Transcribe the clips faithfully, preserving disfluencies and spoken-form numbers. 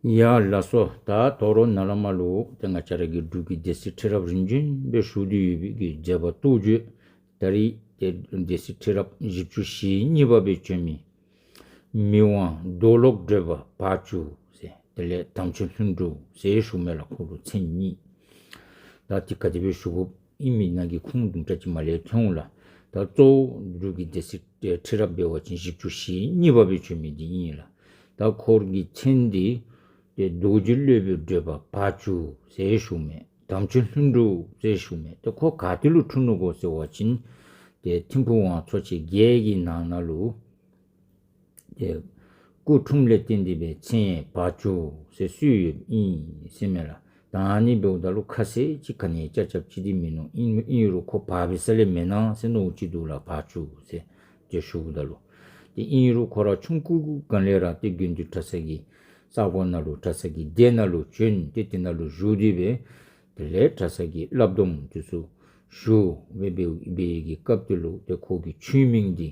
ཡ་ལགས་སོ། ད་དོ་རུང་ནཱ་ལས་མར་ལུ་ཏེ་ང་བཅས་ར་གི་འབྲུག་གི་སྡེ་སྲིད་ཁྲི་རབས་རིམ་བྱོན་སྦེ་བཞུགས་ཏེ་ཡོད་པའི་གི་མཛད་པ་རྟོགས་བརྗོད། ད་རིས་ཏེ་སྡེ་སྲིད་ཁྲི་རབས་བཞི་བཅུ་ཞེ་གཉིས་པ་སྦེ་བྱོན་མི་མི་དབང་རྡོར་སློབ་བགྲེས་པ་བར་ཅུང་ཟེར། དེ་ལས་དམ་ཆོས་ལྷུན་གྲུབ་ཟེར་ཞུཝ་མས་ལགས། ཁོ་ལུ་མཚན་གཉིས། ད་ཏེ་ག་དེ་སྦེ་ཞུ་དགོཔ་ཨིན་མི་ནང་གི་ཁུངས་དུམ་གྲ་ཅིག་མར་ལས་ཐོན་འོང་ལགས། ད་གཙོ་བོ་འབྲུག་གི་སྡེ་སྲིད་ཨེ་ཁྲི་རབས་འབད་བ་ཅིན་བཞི་བཅུ་ཞེ་གཉིས་པ་སྦེ་བྱོན་མི་འདི་ཨིན་ལགས། ད་ཁོ་གི་མཚན་འདི་ཏེ་རྡོ་རྗེ་སློབ་དཔོན་བགྲེས་པ་བར་ཅུང་ཟེར་ཞུཝ་མས། དམ་ཆོས་ལྷུན་གྲུབ་ཟེར་ཞུཝ་མས། ད་ཁོ་ག་ཏེ་ལུ་འཁྲུངས་ནུག་གོ་ཟེར་བ་ཅིན་ཏེ་ཐིམ་ཕུག་ཝང་ཚོ་ཆེན་བརྒྱད་ཀྱི་ནང་ན་ལུ་ཏེ་སྐུ་འཁྲུངསམ་ལས་བརྟེན་ཏེ་སྦེ་མཚན་བར་ཅུང་ཟེར་གསོལ་ཡོདཔ་ཨིན་ཟེརཝ་མས་ལགས། ད་ཨ་ནི་འབདཝ་ད་ལུ་ཁ་གསལ་ཅིག་ག་ནི་ཡང་རྐྱབ་རྐྱབ་ཅིག་འདི་མིན་ནུག། ཨིན་ཨིན་རུང་ཁོ་བར་སྦེ་ས་ལས་མེན་ན་ཟེར་མནོཝ་ཅིག་འདུག་ལགས། བར་ཅུང་ཟེར་ཏེ་ཞུཝ་ད་ལུ། ཏེ་ཨིན་རུང་ཁོ་ར་ཆུང་ཀུ་སྒང་ལས་ར་ཏེ་དགེ་འདུན་གྲྭ་ཚང་གི་ས་གོ་ནང་ལུ་གྲྭ་ཚང་གི་སྡེ་ནང་ལུ་བྱོན་ཏེ་དེ་ནང་ལུ་བཞུགས་ཏེ་སྦེ་དེ་ལས་གྲྭ་ཚང་གི་བསླབ་སྡོམ་འདི་ཚུ་ཞུ་སྦེ་འབད་བའི་གི་སྐབས་དེ་ལུ་ཏེ་ཁོ་གི་ཆོས་མིང་འདི་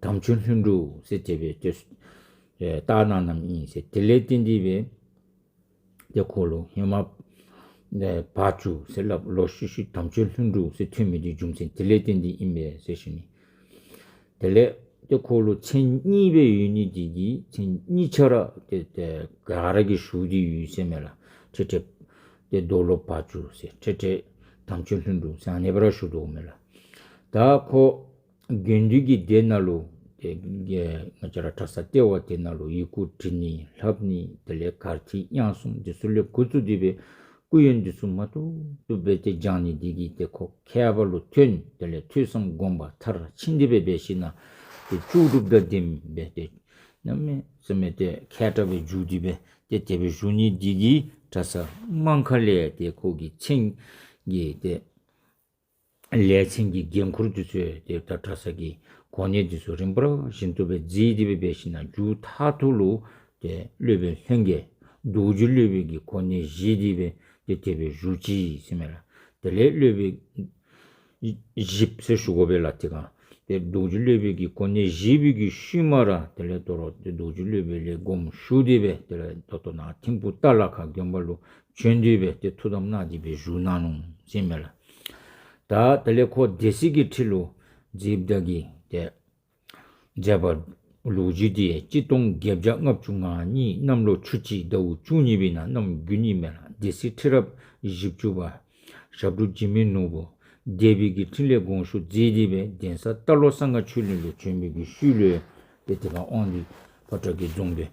དམ་ཆོས་ལྷུན་གྲུབ་ཟེར་དེ་སྦེ་ཏེ་ཨེ་བཏགས་གནང་གནངམ་ཨིན་ཟེར། དེ་ལས་བརྟེན་ཏེ་སྦེ་ཏེ་ཁོ་ལུ་ཧེ་མ་ཨེ་བར་ཅུང་ཟེར་སླབ། ལོག་ཤུལ་ཤུལ་དམ་ཆོས་ལྷུན་གྲུབ་ཟེར་ཐོན་མི་འདི་རྒྱུ་མཚན་དེ་ལས་བརྟེན་ཏེ་ཨིན་པས་ཟེར་ཞུ་ནི། དེ་ལས་ཏེ་ཁོ་ལུ་མཚན་གཉིས་སྦེ་ཡོད་ནི་འདི་གིས་མཚན་གཉིས་ཆ་ར་ཏེ་ཏེ་ག་ར་གིས་ཞུ་སྟེ་ཡོད་ཟེརཝ་མས་ལགས། ཏེ་ཏེ་ཏེ་རྡོར་སློབ་བར་ཅུང་ཟེར། ཏེ་ཏེ་དམ་ཆོས་ལྷུན་གྲུབ་ཟེར་ཨ་ནི་སྦེ་ར་ཞུ་དོ་མས་ལགས། ད་ཁོ་དགེ་འདུན་གྱི་སྡེ་ནང་ལུ་ཏེ་ང་བཅས་ར་གྲྭ་ཚང་ལྟེ་བ་དེ་ནང་ལུ་ཡི་གུ་འབྲི་ནི་ལྷབ་ནི་དེ་ལས་གར་ཐིག་དབྱངས་གསུམ་འདི་ཚུ་ལས་འགོ་བཙུགས་ཏེ་སྦེ་སྐུ་ཡོན་འདི་ཚུ་མ་ཏོག་ཏོ་སྦེ་ཏེ་སྦྱང་ནི་འདི་གིས་ཏེ་ཁོ་མཁས་པ་ལུ་ཐོན། དེ་ལས་ཐོས་བསམ་སྒོམ་པ་མཐར་ཕྱིན་ཏེ་སྦེ་འབད་ཞིན་ན་ཏེ་ལྕོགས་གྲུབ་དང་ལྡནམ་སྦེ་ཏེ་གནམ་མེད་ས་མེད་ཏེ་མཁས་དྲགས་སྦེ་འགྱུར་ཏེ་སྦེ་ཏེ་དེ་སྦེ་བཞུགས་ནི་འདི་གིས་གྲྭ་ཚང་དམངས་ཁ་ལས་ཏེ་ཁོ་གི་མཚན་གྱི་ཏེ་ལས་ཚན་གྱི་འགན་ཁུར་འདི་ཚུ་ཏེ་ད་གྲྭ་ཚང་གི་གོ་གནས་འདི་ཚུ་རིམ་པ་བཞིན་དུ་སྦེ་མཛད་དེ་སྦེ་འབད་ཞིན་ན་མཇུག་མཐར་ཐུག་ལུ་ཏེ་སློབ་དཔོན་ལྷན་རྒྱས་རྡོ་རྗེ་སློབ་དཔོན་གྱི་གོ་གནས་བཞེས་ཏེ་སྦེ་ཏེ་དེ་སྦེ་བཞུགས་ཅི་ཟེརཝ་མས་ལགས། དེ་ལས་སློབ་དཔོན་བཞེསཔ་ཟེར་ཞུ་དགོ་པས་ལགས། དེ་སྒང་ཏེ་རྡོ་རྗེ་སློབ་དཔོན་གྱི་གོ་གནས་བཞེས་པའི་གི་ཤུལ་མ་ར་དེ་ལས་དོ་རུང་ཏེ་རྡོ་རྗེ་སློབ་དཔོན་ལས་དགོངས་ཞུ་སྟེ་སྦེ་དེ་ལས་ད་ལྟོ་ནཱ་ཐིམ་ཕུག་རྟ་ལ་ཁ་དགོན་པ་ལུ་བྱོན་ཏེ་སྦེ་ཏེ་ཐུགས་དམ་གནང་སྟེ་སྦེ་བཞུགས་གནང་ནུག་ཟེརཝ་མས་ལགས། ད་དེ་ལས་ཁོ་སྡེ་སྲིད་ཀྱི་ཁྲི་ལུ་མཛདཔ་ད་གི་ཏེ་མཛད་པ་ལོ་རྒྱུས་འདི་གཅིག་སྟོང་བརྒྱད་བརྒྱ་ལྔ་བཅུ་ང་གཉིས་གནམ་ལོ་ཆུ་བྱི་ཟླཝ་བཅུ་གཉིས་པའི་ནང་གནམ་དགུན་ཨིན་མས་ལགས། སྡེ་སྲིད་ཁྲི་རབས་བཞི་བཅུ་པ་ཞབས་དྲུང་འཇིགས་མེད་ནོར་བུ་སྡེ་པའི་གི་ཕྲིན་ལས་དགོངས་ཞུ་མཛད་དེ་སྦེ་གདན་ས་རྟ་ལོག་གསང་སྔགས་ཆོས་གླིང་ལུ་བྱོན་པའི་གི་ཤུལ་ལུ་ཏེ་དེ་ཁར་དབང་འདུས་ཕོ་བྲང་གི་རྫོང་དཔོན་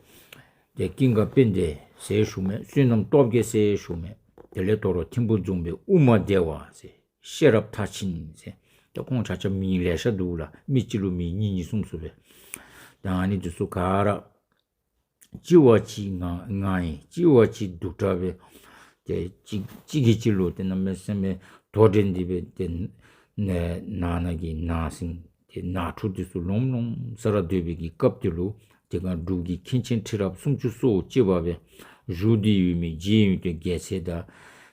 ཏེ་ཀུན་དགའ་དཔལ་ལྡན་ཟེར་ཞུཝ་མས། བསོད་ནམས་སྟོབས་རྒྱས་ཟེར་ཞུཝ་མས། དེ་ལས་དོ་རུང་ཐིམ་ཕུག་རྫོང་དཔོན་དབུ་མ་བདེ་བ་ཟེར། ཤེས་རབ་མཐར་ཕྱིན་ཟེར། ཏེ་ཁོང་ཆ་ཁྱབ་མིང་ལེ་ཤ་འདུག་ལགས། མི་གཅིག་ལུ་མིང་གཉིས་གཉིས་གསུམ་གསུམ་སྦེ། ད་ཨ་ནི་འདི་ཚུ་ག་ར་གཅིག་བ་གཅིག་ངར་ངར་ཨིན། གཅིག་བ་གཅིག་སྡུག་དྲགས་སྦེ་ཏེ་གཅིག་གཅིག་གིས་གཅིག་ལུ་ཏེ་གནམ་མེད་ས་མེད་དོགས་འདྲེན་ཏེ་སྦེ་ཏེ་ནང་ན་གི་ནང་ཟིང་ཏེ་ནང་འཁྲུག་འདི་ཚུ་ལོངམ་ལོངམ་ས་ར་སྡོད་པའི་གི་སྐབས་དེ་ལུ་དེ་སྒང་འབྲུག་གི་མཁན་ཆེན་ཁྲི་རབས་སུམ་ཅུ་སོ་གཅིག་པ་སྦེ་བཞུགས་ཏེ་ཡོད་མི་རྗེ་ཡོན་ཏན་རྒྱལ་མཚན་དང་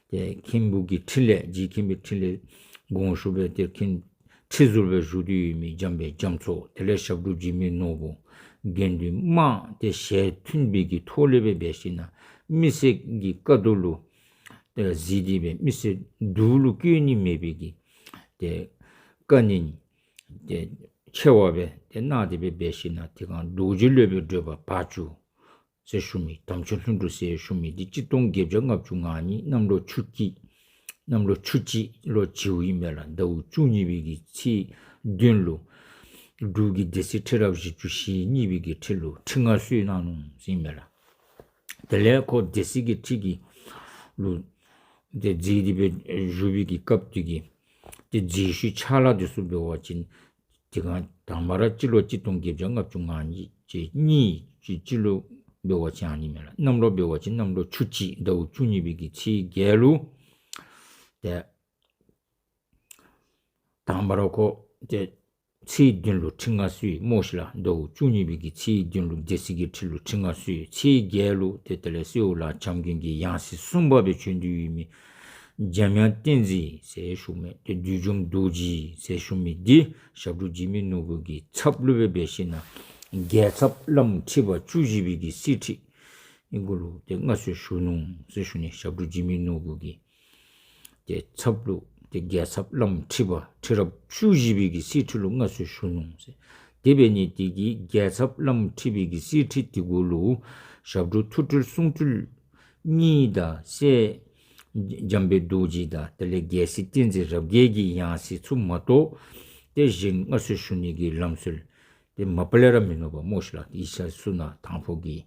ཏེ་མཁན་པོ་གི་ཕྲིན་ལས་རྗེ་མཁན་པོའི་ཕྲིན་ལས་དགོངས་ཞུ་སྦེ་ཏེ་མཁན་ཁྲི་ཟུར་སྦེ་བཞུགས་ཏེ་ཡོད་མི་འཇམ་དཔལ་རྒྱ་མཚོ། དེ་ལས་ཞབས་དྲུང་འཇིགས་མེད་ནོར་བུ་དགེ་འདུན་དམངས་ཏེ་ཞལ་མཐུན་པའི་གི་ཐོག་ལས་སྦེ་འབད་ཞིན་ན་མི་སེར་གྱི་དཀའ་སྡུག་ལུ་ཏེ་གཟིགས་ཏེ་སྦེ་མི་སེར་སྡུག་ལུ་སྐྱོན་ནི་མེད་པའི་གི་ཏེ་བཀའ་ནི་ཏེ་ཆེ་བ་སྦེ་ཏེ་གནང་སྟེ་སྦེ་འབད་ཞིན་ན་དེ་སྒང་རྡོ་རྗེ་སློབ་དཔོན་བགྲེས་པ་བར་ཅུང་ཟེར་ཞུ་མི་དམ་ཆོས་ལྷུན་གྲུབ་ཟེར་ཞུ་མི་འདི་གཅིག་སྟོང་བརྒྱད་བརྒྱ་ལྔ་བཅུ་ང་གཉིས་གནམ་ལོ་ཆུ་བྱི་གནམ་ལོ་ཆུ་བྱི་ལོ་བྱིའུ་ཨིན་མས་ལགས། ཟླཝ་བཅུ་གཉིས་པའི་གི་ཚེས་བདུན་ལུ་འབྲུག་གི་སྡེ་སྲིད་ཁྲི་རབས་བཞི་བཅུ་ཞེ་གཉིས་པའི་གི་ཁྲི་ལུ་ཁྲི་མངའ་གསོལ་གནང་ནུག་ཟེར་ཨིན་མས་ལགས། དེ་ལས་ཁོ་སྡེ་སྲིད་ཀྱི་ཁྲི་གི་ལུ་ཏེ་མཛད་དེ་སྦེ་བཞུགས་པའི་གི་སྐབས་དེ་གི་ཏེ་མཛད་ཤུལ་ཕྱག་ལཱ་འདི་ཚུ་འབད་བ་ཅིན་དེ་སྒང་དང་པ་ར་སྤྱི་ལོ་གཅིག་སྟོང་བརྒྱད་བརྒྱ་ལྔ་བཅུ་ང་གཉིས་ཅིག་གཉིས་ཅིག་སྤྱི་ལོ་འབད་བ་ཅིན་ཨ་ནི་མས་ལགས། གནམ་ལོ་འབད་བ་ཅིན་གནམ་ལོ་ཆུ་བྱི་ཟླཝ་བཅུ་གཉིས་པའི་གི་ཚེས་བརྒྱད་ལུ་ཏེ་དང་པ་ར་ཁོ་ཏེ་ཚེས་བདུན་ལུ་ཁྲི་མངའ་གསོལ་སྨོ་ཤིག་ལགས། ཟླཝ་བཅུ་གཉིས་པའི་གི་ཚེས་བདུན་ལུ་སྡེ་སྲིད་ཀྱི་ཁྲི་ལུ་ཁྲི་མངའ་གསོལ། ཚེས་བརྒྱད་ལུ་ཏེ་དེ་ལས་སེའུ་ལ་བྱམས་མགོན་གྱི་ཡང་སྲིད་གསུམ་པ་སྦེ་བྱོན་ཏེ་ཡོད་མི་འཇམ་དབྱངས་བསྟན་འཛིན་ཟེར་ཞུ་མི་ཏེ་བདུད་འཇོམས་རྡོ་རྗེ་ཟེར་ཞུ་མི་འདི་ཞབས་དྲུང་འཇིགས་མེད་ནོར་བུ་གི་ཚབ་ལུ་སྦེ་འབད་ཞིན་ན་རྒྱལ་ཚབ་བླམ་ཁྲི་པ་བཅུ་བཞི་པའི་གི་གསེར་ཁྲི་ ཨིན་གུ་ལུ་ཏེ་མངའ་གསོལ་ཞུ་ནུག་ཟེར་ཞུ་ནི། ཞབས་དྲུང་འཇིགས་མེད་ནོར་བུ་གི་ཏེ་ཚབ་ལུ་ཏེ་རྒྱལ་ཚབ་བླམ་ཁྲི་པ་ཁྲི་རབས་བཅུ་བཞི་པའི་གི་གསེར་ཁྲི་ལུ་མངའ་གསོལ་ཞུ་ནུག་ཟེར། དེ་འབད་ནི་དེ་གིས་རྒྱལ་ཚབ་བླམ་ཁྲི་པའི་གི་གསེར་ཁྲི་དེ་གུ་ལུ་ཞབས་དྲུང་ཐུགས་སྤྲུལ་གསུང་སྤྲུལ་གཉིས་དང་སྲས་འཇམ་དཔལ་རྡོ་རྗེ་དང་དེ་ལས་རྒྱལ་སྲས་བསྟན་འཛིན་རབ་རྒྱས་ཀྱི་ཡང་སྲིད་ཚུ་མ་གཏོགས་ཏེ་གཞན་མངའ་གསོལ་ཞུ་ནི་གི་ལམ་སྲོལ་ཏེ་མ་པ་ལས་ར་མིན་ནུག་པ་སྨོ་ཤིག་ལགས། ཡིག་ཆ་ཚུ་ནང་དང་ཕུ་གི་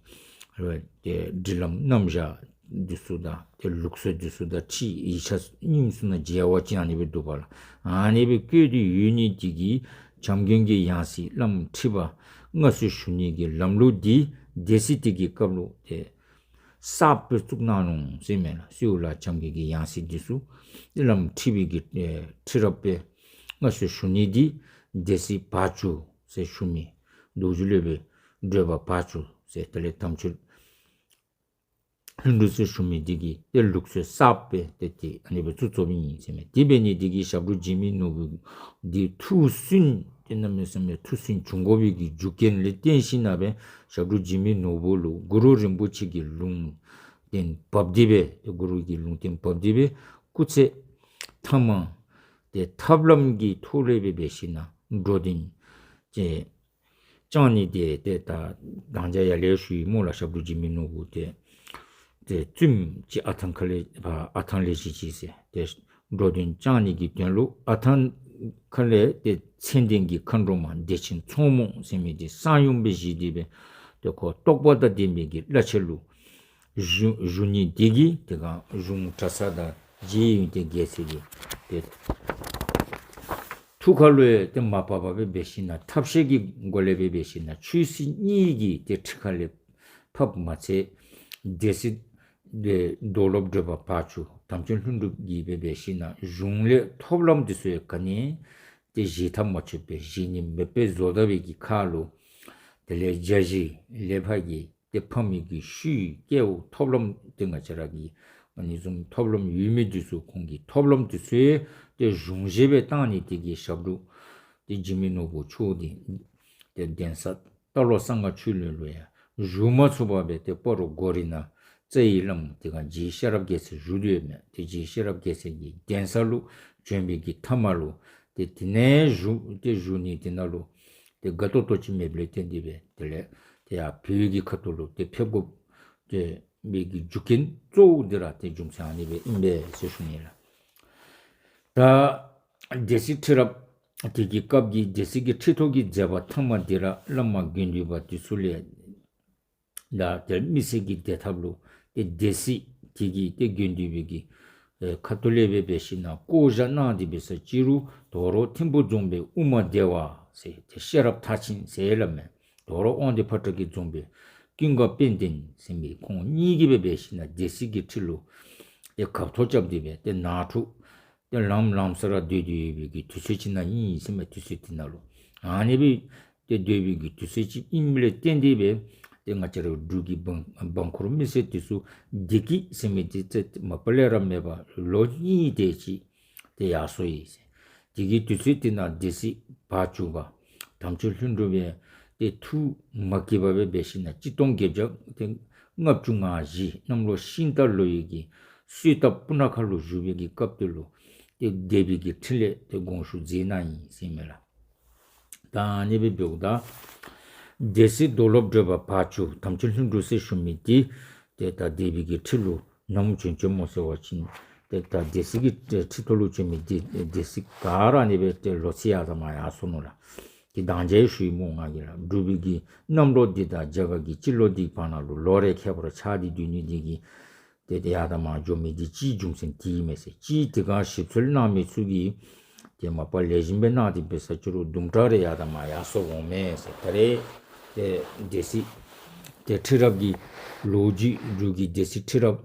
ཏེ་སྒྲིག་ལམ་རྣམ་གཞག་འདི་ཚུ་དང་ཏེ་ལུགས་སྲོལ་འདི་ཚུ་དང་ཁྲིད་ཡིག་ཆ་རྙིངམ་ཚུ་ནང་མཇལ་བ་ཅིན་ཨ་ནི་སྦེ་འདུག་པ་ལགས། ཨ་ནི་སྦེ་བཀོད་དེ་ཡོད་ནི་དེ་གིས་བྱམས་མགོན་གྱི་ཡང་སྲིད་བླམ་ཁྲི་པ་མངའ་གསོལ་ཞུ་ནི་གི་ལམ་ལུགས་འདི་སྡེ་སྲིད་དེ་གི་སྐབས་ལུ་ཏེ་གསརཔ་སྦེ་བཙུགས་གནང་ནུག་ཟེར་མས་ལགས། སེའུ་ལ་བྱམས་མགོན་གྱི་ཡང་སྲིད་འདི་ཚུ་ཏེ་བླམ་ཁྲི་པའི་གི་ཨེ་ཁྲི་རབས་སྦེ་མངའ་གསོལ་ཞུ་ནི་འདི་སྡེ་སྲིད་བར་ཅུང་ཟེར་ཞུ་མི་རྡོ་རྗེ་སློབ་དཔོན་བགྲེས་པ་བར་ཅུང་ཟེར་དེ་ལས་དམ་ཆོས་ལྷུན་གྲུབ་ཟེར་ཞུ་མི་འདི་གིས་ཏེ་ལུགས་སྲོལ་གསརཔ་སྦེ་ཏེ་ཏེ་ཨ་ནི་སྦེ་བཙུགས་བཙུགསཔ་ཨིན་ཟེར་མས། དེ་འབད་ནི་འདི་གིས་ཞབས་དྲུང་འཇིགས་མེད་ནོར་བུ་འདི་ཐུགས་སུན་ཏེ་གནམ་མེད་ས་མེད་ཐུགས་སུན་བྱུང་དགོ་པའི་གི་རྒྱུ་རྐྱེན་ལས་བརྟེན་ཞིནམ་ལས་ཞབས་དྲུང་འཇིགས་མེད་ནོར་བུ་ལུ་གུ་རུ་རིན་པོ་ཆེ་གི་ལུང་བསྟན་བབས་ཏེ་སྦེ་ཏེ་གུ་རུ་གི་ལུང་བསྟན་བབས་ཏེ་སྦེ་སྐུ་ཚེ་མཐའ་མ་ཏེ་ཐབས་ལམ་གྱི་ཐོག་ལས་སྦེ་འབད་ཞིནམ་ལས་འགྲོ་དོན་ཅིག་བསྐྱང་ནི་འདི་ཏེ་ད་དང་ཅ་ཡར་ལས་ཞུ་ཡི་སྨོ་ལགས། ཞབས་དྲུང་འཇིགས་མེད་ནོར་བུ་ཏེ་ཏེ་བཙུནམོ་ཅིག་ཨ་ཐང་ཁ་ལས་ཕར་ཨ་ཐང་ལས་བཞེས་ཅི་ཟེར། ཏེ་འགྲོ་དོན་བསྐྱང་ནི་གི་དོན་ལུ་ཨ་ཐང་ཁ་ལས་ཏེ་མཚན་ལྡན་གྱི་མཁའ་འགྲོ་མ་བདེ་ཆེན་མཚོ་མོ་ཟེར་མི་འདི་གསང་ཡུམ་སྦེ་བཞེས་ཏེ་སྦེ་ཏེ་ཁོ་རྟོགས་པ་དང་ལྡན་མི་གི་བླ་ཆེན་ལུ་བཞུགས་བཞུགས་ནི་འདི་གིས་དེ་སྒང་གཞུང་གྲྭ་ཚང་དང་རྗེ་ཡོན་ཏན་རྒྱལ་མཚན་གྱི་ཏེ་ཐུགས་ཁ་ལུ་ཡང་ཏེ་མ་བབས་པར་སྦེ་འབད་ཞིནམ་ལས་ཐབས་ཤེས་ཀྱི་སྒོ་ལས་སྦེ་འབད་ཞིནམ་ལས་ཆོས་སྲིད་གཉིས་ཀྱི་ཏེ་ཁྲི་ཁ་ལས་ཕབ་མ་ཚད་སྡེ་སྲིད་ཏེ་རྡོར་སློབ་བགྲེས་པ་བར་ཅུང་དམ་ཆོས་ལྷུན་གྲུབ་ཀྱིས་སྦེ་འབད་ཞིནམ་ལས་གཞུང་ལས་ཐོབ་ལམ་འདི་ཚུ་ཡང་ག་ནི་ཏེ་བཞེས་ཐབས་མ་ཆོད་པར་བཞེས་ནི་མེདཔ་སྦེ་བཟོ་ད་པའི་གི་ཁར་ལུ་དེ་ལས་རྒྱ་གཞིས་ལས་ཕར་གྱི་ཏེ་ཕ་མེས་ཀྱི་ཤུལ་སྐལཝ་ཐོབ་ལམ་ཏེ་ང་བཅས་ར་གི་ཨ་ནི་བཟུམ་ཐོབ་ལམ་ཡོད་མི་འདི་ཚུ་ཁོང་གི་ཐོབ་ལམ་འདི་ཚུ་ཡང་ཏེ་གཞུང་བཞེས་སྦེ་བཏང་ནི་འདི་གིས་ཞབས་དྲུང་ཏེ་འཇིགས་མེད་ནོར་བུ་མཆོག་འདི་ཏེ་གདན་ས་རྟ་ལོག་གསང་སྔགས་ཆོས་གླིང་ལུ་ཡང་བཞུགས་མ་ཚུགས་པར་སྦེ་ཏེ་སྤ་རོ་སྒོ་རི་ནང་རྩ་བའི་བླམ་དེ་སྒང་རྗེ་ཤེས་རབ་རྒྱལ་མཚན་བཞུགས་ཏེ་ཡོད་མི་ཏེ་རྗེ་ཤེས་རབ་རྒྱལ་མཚན་གྱི་གདན་ས་ལུ་བྱོན་པའི་གི་མཐའ་མ་ལུ་ཏེ་དེ་ནང་བཞུགས་ཏེ་བཞུགས་ནི་དེ་ནང་ལུ་ཏེ་དགའ་ཏོག་ཏོ་ཅིག་མེདཔ་ལས་བརྟེན་ཏེ་སྦེ་དེ་ལས་ཏེ་ཡར་བོད་ཀྱི་ཁ་ཐུག་ལུ་ཏེ་ཕེབས་དགོཔ་ཏེ་མི་གི་རྒྱུ་རྐྱེན་གཙོ་བོ་འདི་ར་ཏེ་རྒྱུ་མཚན་ཨ་ནི་སྦེ་ཨིན་པས་ཟེར་ཞུ་ནི་ལགས། ད་སྡེ་སྲིད་ཁྲི་རབས་དེ་གི་སྐབས་ཀྱི་སྡེ་སྲིད་ཀྱི་ཁྲི་ཐོག་གི་མཛད་པ་མཐའ་མ་འདི་ར་བླ་མ་དགེ་འདུན་པ་འདི་ཚུ་ལས་ད་དེ་མི་སེར་གྱི་བདེ་ཐབས་ལུ་ཏེ་སྡེ་སྲིད་དེ་གི་ཏེ་དགེ་འདུན་པའི་གི་ཨེ་ཁ་ཐུག་ལས་སྦེ་འབད་ཞིནམ་ལས་བསྐོ་བཞག་གནང་སྟེ་འབད་ས་ཅིག་རུང་དོ་རུང་ཐིམ་ཕུག་རྫོང་དཔོན་དབུ་མ་བདེ་བ་ཟེར་ཏེ་ཤེས་རབ་མཐར་ཕྱིན་ཟེར་སླབ་མས། དོ་རུང་དབང་འདུས་ཕོ་བྲང་གི་རྫོང་དཔོན་ཀུན་དགའ་དཔལ་ལྡན་ཟེར་མི་ཁོང་གཉིས་ཀྱིས་སྦེ་འབད་ཞིནམ་ལས་སྡེ་སྲིད་ཀྱི་ཁྲི་ལུ་ཏེ་ཁ་ཐུག་རྐྱབ་སྟེ་སྦེ་ཏེ་ནང་འཁྲུག་ཏེ་ལམ་ལམ་སེལ་ར་སྡོད་སྡོད་ཡོད་པའི་གི་དུས་ཚོད་ཅིག་ནང་ཨིན་ཟེར་མས། དུས་ཚོད་དེ་ནང་ལུ་ཨ་ནི་སྦེ་ཏེ་སྡོད་པའི་གི་དུས་ཚོད་ཅིག་ཨིནམ་ལས་བརྟེན་ཏེ་སྦེ་ཏེ་ང་བཅས་ར་འབྲུག་གི་འབངས་འབངས་འཁོར་མི་སེར་དེ་ཚུ་བདེ་སྐྱིད་ཟེར་མི་འདི་ཏེ་མ་པ་ལས་ར་མེད་པར་ལོ་གཉིས་དེ་ཅིག་ཏེ་ཡར་སོ་ཡི་ཟེར། དེ་གི་དུས་ཚོད་དེ་ནང་སྡེ་སྲིད་བར་ཅུང་པ་དམ་ཆོས་ལྷུན་གྲུབ་ཡང་ཏེ་ཐུགས་མ་དགྱེས་པར་སྦེ་འབད་ཞིནམ་ལས་གཅིག་སྟོང་བརྒྱད་བརྒྱ་ཏེ་ལྔ་བཅུ་ང་བཞི་གནམ་ལོ་ཤིང་རྟ་ལོ་ཡི་གི་སོ་ཐབ་སྤུ་ན་ཁ་ལུ་བཞུགས་པའི་གི་སྐབས་དེ་ལུ་ཏེ་སྡེ་པའི་གི་ཁྲི་ལས་ཏེ་དགོངས་ཞུ་མཛད་གནང་ཡི་ཟེར་མས་ལགས། ད་ཨ་ནི་སྦེ་འབདཝ་ད་སྡེ་སྲིད་རྡོར་སློབ་བགྲེས་པ་བར་ཅུང་དམ་ཆོས་ལྷུན་གྲུབ་ཟེར་ཞུ་མི་འདི་ཏེ་ད་སྡེ་པའི་གི་ཁྲི་ལུ་ནམ་བྱོན་བྱོནམ་སྨོ་ཟེར་བ་ཅིན་ཏེ་ད་སྡེ་སྲིད་ཀྱི་ཁྲི་ཐོག་ལུ་བྱོན་མི་འདི་སྡེ་སྲིད་ག་ར་ཨ་ནི་སྦེ་ཏེ་ལོ་ཚིགས་ཡར་དང་མར་ཡར་སོ་ནུག་ལགས། ཏེ་དང་ཅ་ཡང་ཞུ་ཡི་སྨོ་ང་གིས་ལགས། འབྲུག་པའི་གི་གནམ་ལོ་འདི་དང་རྒྱ་གར་གྱི་སྤྱི་ལོ་འདི་བར་ན་ལུ་ལོ་རེ་ཁྱད་པར་ཆགས་ཏེ་སྡོད་ནི་འདི་གིས་ཏེ་ཏེ་ཡར་དང་མར་འགྱོ་མི་འདི་གཅིག་རྒྱུ་མཚན་དེ་ཨིན་མས་ཟེར། གཅིག་དེ་སྒང་ཞིབ་འཚོལ་གནང་མི་ཚུ་གིས་ཏེ་མ་པ་ལེགས་ཤོམ་སྦེ་གནང་སྟེ་འབད་ས་ཅིག་རུང་དུམ་གྲ་རེ་ཡར་དང་མར་ཡར་སོ་འོང་མས་ཟེར། ད་རེས་ཏེ་སྡེ་སྲིད་ཏེ་ཁྲི་རབས་ཀྱི་ལོ་རྒྱུས་འབྲུག་གི་སྡེ་སྲིད་ཁྲི་རབས་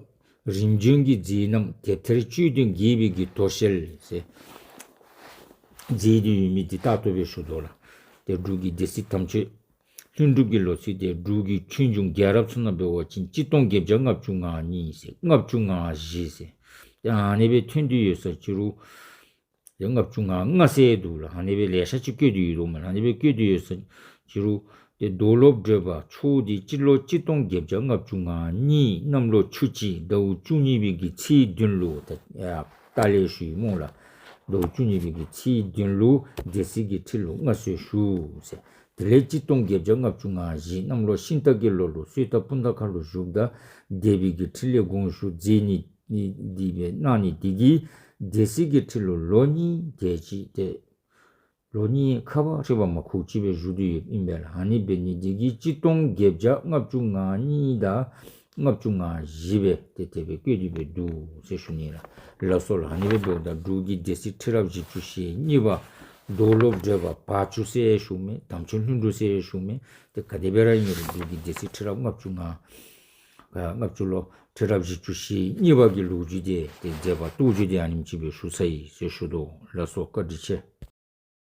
རིམ་བྱོན་གྱི་མཛད་རྣམ་དེབ་ཐེར་དཔྱོད་ལྡན་དགྱེས་པའི་གི་དོ་ཤལ་ཟེར་མཛད་དེ་ཡོད་མི་འདི་ལྟར་དུ་སྦེ་ཞུ་དོ་ལགས། ཏེ་འབྲུག་གི་སྡེ་སྲིད་དམ་ཆོས་ལྷུན་གྲུབ་ཀྱི་ལོ་ཚིགས་དེ་འབྲུག་གི་ཆོས་འབྱུང་རྒྱལ་རབས་ཚུ་ནང་འབད་བ་ཅིན་གཅིག་སྟོང་བརྒྱད་བརྒྱ་ལྔ་བཅུ་ང་གཉིས་ཟེར་ལྔ་བཅུ་ང་བཞི་ཟེར་ཏེ་ཨ་ནི་སྦེ་ཐོན་ཏེ་ཡོད་ས་ཅིག་རུང་ཏེ་ལྔ་བཅུ་ང་ལྔ་ཟེར་འདུག་ལགས། ཨ་ནི་སྦེ་ལེ་ཤ་ཅིག་བཀོད་དེ་ཡོད་དོ་མས། ཨ་ནི་སྦེ་བཀོད་དེ་ཡོད་ས་ཅིག་རུང་ ཏེ་རྡོར་སློབ་བགྲེས་པ་མཆོག་འདི་སྤྱི་ལོ་གཅིག་སྟོང་བརྒྱད་བརྒྱ་ལྔ་བཅུ་ང་གཉིས་གནམ་ལོ་ཆུ་བྱི་ཟླཝ་བཅུ་གཉིས་པའི་གི་ཚེས་བདུན་ལུ་ད་ཡ་ཏ་ལས་ཞུ་ཡི་སྨོ་ལགས། ཟླཝ་བཅུ་གཉིས་པའི་གི་ཚེས་བདུན་ལུ་སྡེ་སྲིད་ཀྱི་ཁྲི་ལུ་མངའ་གསོལ་ཞུ་ཟེར། དེ་ལས་གཅིག་སྟོང་བརྒྱད་བརྒྱ་ལྔ་བཅུ་ང་བཞི་གནམ་ལོ་ཤིང་སྟག་གི་ལོ་ལུ་སོས་ཐབ་སྤུངས་ཐང་ཁ་ལུ་བཞུགསཔ་ད་སྡེ་པའི་གི་ཁྲི་ལས་དགོངས་ཞུ་མཛད་ནི་འདི་སྦེ་གནང་ནི་འདི་གིས་སྡེ་སྲིད་ཀྱི་ཁྲི་ལུ་ལོ་གཉིས་དེ་ཅིག་ཏེ་ལོ་གཉིས་ཁ་བ་ཧྲིལ་བ་མ་ཁུག་ཅིག་སྦེ་བཞུགས་ཏེ་ཡོདཔ་ཨིན་པས་ལགས། ཨ་ནི་འབད་ནི་འདི་གིས་གཅིག་སྟོང་བརྒྱད་བརྒྱ་ལྔ་བཅུ་ང་གཉིས་དང་ལྔ་བཅུ་ང་བཞི་སྦེ་ཏེ་དེ་སྦེ་བཀོད་དེ་སྦེ་འདུག་ཟེར་ཞུ་ནི་ལགས། ལགས་སོ་ལགས། ཨ་ནི་སྦེ་འབདཝ་ད་འབྲུག་གི་སྡེ་སྲིད་ཁྲི་རབས་བཞི་བཅུ་ཞེ་གཉིས་པ་རྡོར་སློབ་བགྲེས་པ་བར་ཅུང་ཟེར་ཞུཝ་མས། དམ་ཆོས་ལྷུན་གྲུབ་ཟེར་ཞུཝ་མས། ཏེ་ག་དེ་སྦེ་ར་ཨིན་རུང་འབྲུག་གི་སྡེ་སྲིད་ཁྲི་རབས་ལྔ་བཅུ་ང་ལྔ་བཅུ་ལོ་ཁྲི་རབས་བཞི་བཅུ་ཞེ་གཉིས་པ་གི་ལོ་རྒྱུས་དེ་ཏེ་མཛད་པ་རྟོགས་བརྗོད་དེ་ཨ་ནེམ་ཅིག་སྦེ་ཞུ་ཚར་ཡི་ཟེར་ཞུ་དོ། ལགས་སོ། བཀའ་དྲིན་ཆེ།